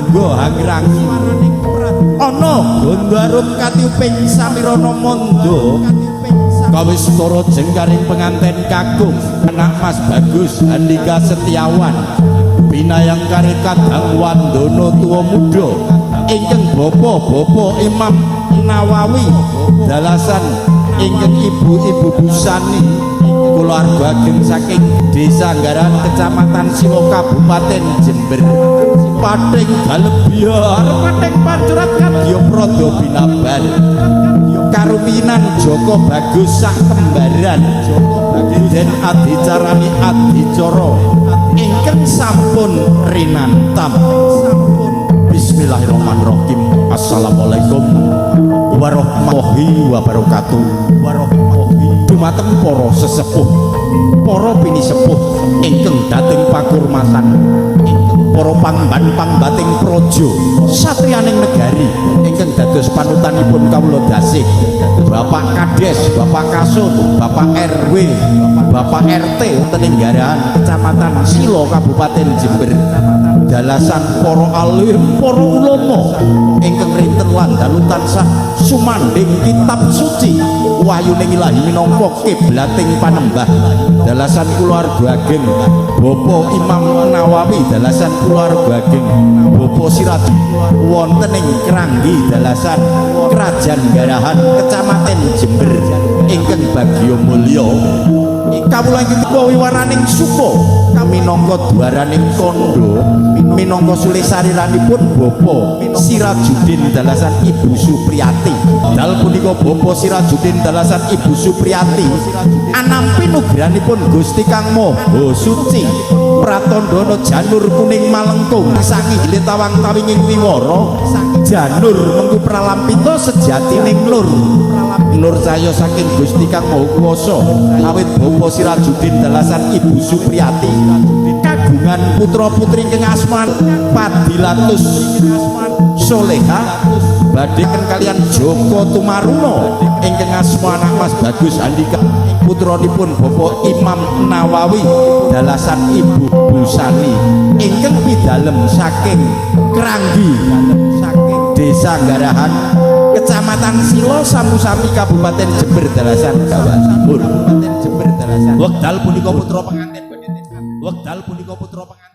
Pradungga Hangrangi ana Gondarum katiuping Samirana Manda kawistara jengkaring penganten kakung anak Mas Bagus Andika Setiawan binayang kare kadang wandono tuwa muda ingkang bapa-bapa Imam Nawawi dalasan ingkang ibu-ibu Busani keluarga ageng saking Desa Nggaran Kecamatan Silo Kabupaten Jember pating galebyar pating pancurat kadya prada binabar karuminan Joko Bagus sak kembaran den adicarani adicara ingkang sampun rinantam. Bismillahirrahmanirrahim. Assalamualaikum warahmatullahi wabarakatuh. Dumateng para sesepuh, para pinisepuh ingkang dhateng pakurmatan, para pangban pangbating praja satriyaning negari ingkang dados panutanipun kawula dasih, Bapak Kades, Bapak Kasun, Bapak RW, Bapak RT wonten ing Garahan Kecamatan Silo Kabupaten Jember, dalasan para alim, para ulama ingkang rinten lan dalu tansah sumandhing kitab suci wahyuning ilahi minangka kiblating panembah, dalasan kulawarga ageng Bapak Imam Nawawi, dalasan kulawarga ageng Bapak Siraj wonten ing Kranggi, dalasan Krajan Garahan Kecamatan Jember ingkang bagya mulya. Kawula ingkang wiwaraning suka minangka dwaraning kandha minangka sulih sariranipun Bapak Sirajudin dalasan Ibu Supriyati. Dal punika Bapak Sirajudin dalasan Ibu Supriyati anampi nugrahanipun Gusti Kang Maha Suci pratandana janur kuning malengkung sangi tawang tawinging wiwara janur mengku pralampita sejatining nur nur cahya saking Gusti Kang Maha Kuwasa awit Bapak Sirajudin dalasan Ibu Supriyati kagungan putra putri ingkang asma Padilatus Soleha badhe kalian Joko Tumaruna ingkang asma anak Mas Bagus Andika putranipun Bapak Imam Nawawi dalasan Ibu Busani ingkang pidalem saking Kranggi Desa Garahan Kecamatan Silo Samusami Kabupaten Jember dalasan Jawa Timur. Wekdal punika putra pengantin, wekdal punika putra pengantin.